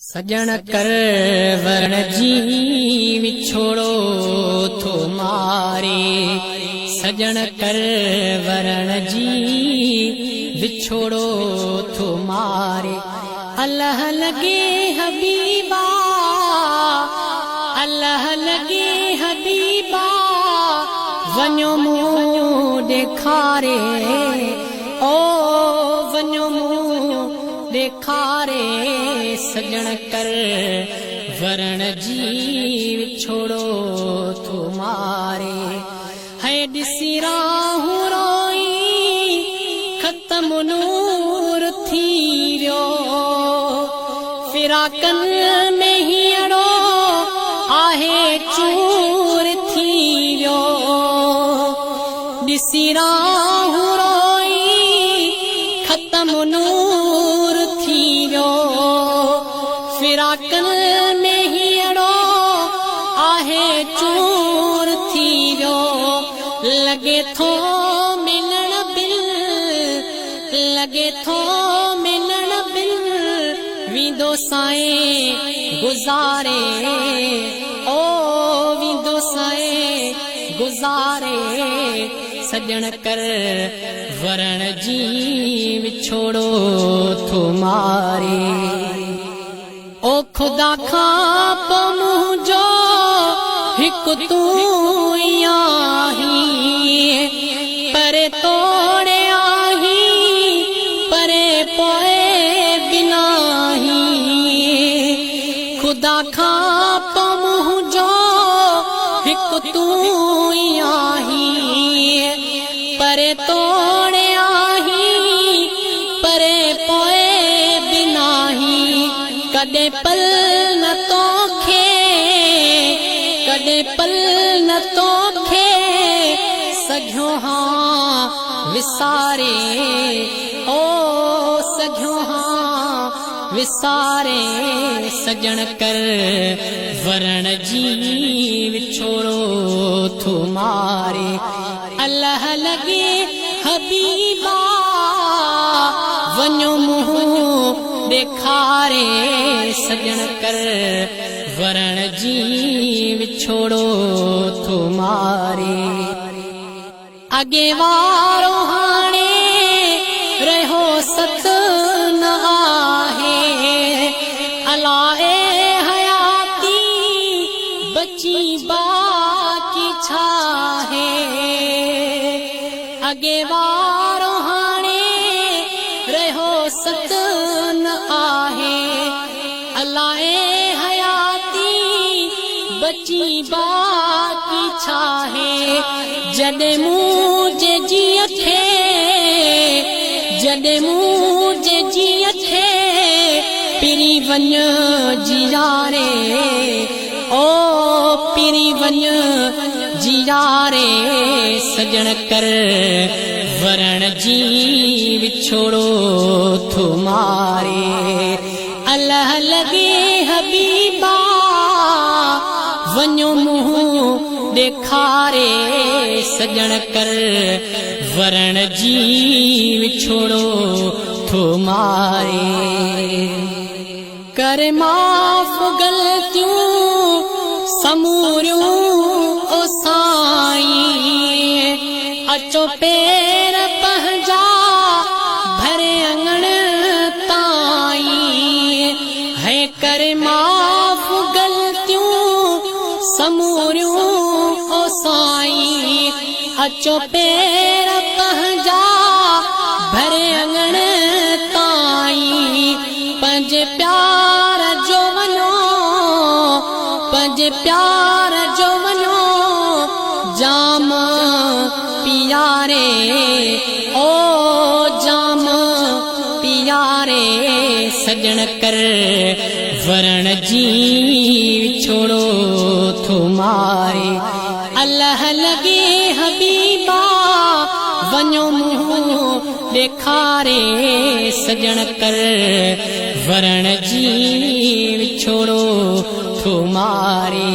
سڄڻ ڪر ورڻ جي وڇوڙو ٿو ماري سڄڻ ڪر ورڻ جي وڇوڙو ٿو ماري الله لڳي حبيبا الله لڳي حبيبا وڃو مون ڏيکاري او وڃو مون ڏيکاري سڄڻ ڪر ورڻ جي وڇوڙو ٿو ماري هي ڏسي راهون روئي ختم نور ٿي ويو فراقن ۾ هينئڙو آهي چور ٿي ويو ڏسي راهون روئي ختم نور ٿي ويو فراقن ۾ هينئڙو آهي چور ٿي ويو لڳي ٿو ملڻ بن لڳي ٿو ملڻ بن ويندو سائين گذاري او ويندو سائين گذاري سڄڻ ڪر ورڻ جي وڇوڙو ٿو ماري. او خدا کان پو منهنجو هڪ تون ئي آهين پري توڙي آهين پري پوء به ناهين خدا کان پو منهنجو هڪ تون ئي آهين پري توڙي آهين پري پوء به ناهين ڪڏهن پل نه توکي ڪڏهن پل نه توکي سگهيو هان وساري او سگهيو هان وساري سڄڻ ڪر ورڻ جي وڇوڙو ٿو ماري. الله لڳي حبيبا وڃو منهن ڏيکاري سڄڻ ڪر ورڻ جي وڇوڙو ٿو ماري. اڳي وارو هاڻي رهيو ست نه آهي الاء حياتي بچي باقي ڇاهي اڳي وارو هاڻي رهيو ست نه آهي الاء حياتي بچي باقي ڇاهي جڏهن مون جي جيء کي جڏهن مون جي جيء کي پرين وڃ جياري او پرين وڃ جياري سڄڻ ڪر ورڻ جي وڇوڙو ٿو ماري الله لڳي حبيبا وڃو منهن ڏيکاري سڄڻ ڪر ورڻ جي وڇوڙو ٿو ماري. ڪر معاف غلطيون سموريون او سائين اچو پير پنهنجا ڀري اڱڻ تائين هي ڪر معاف غلطيون سموريون او سائين اچو پير پنهنجا ڀري اڱڻ تائين پنهنجي پيار جو وڃو پنهنجي پيار جو وڃو جام پياري او جام پياري سڄڻ ڪر ورڻ جي وڇوڙو ٿو ماري الله لڳي حبيبا وڃو منهن ڏيکاري سڄڻ ڪر ورڻ جي وڇوڙو ٿو ماري.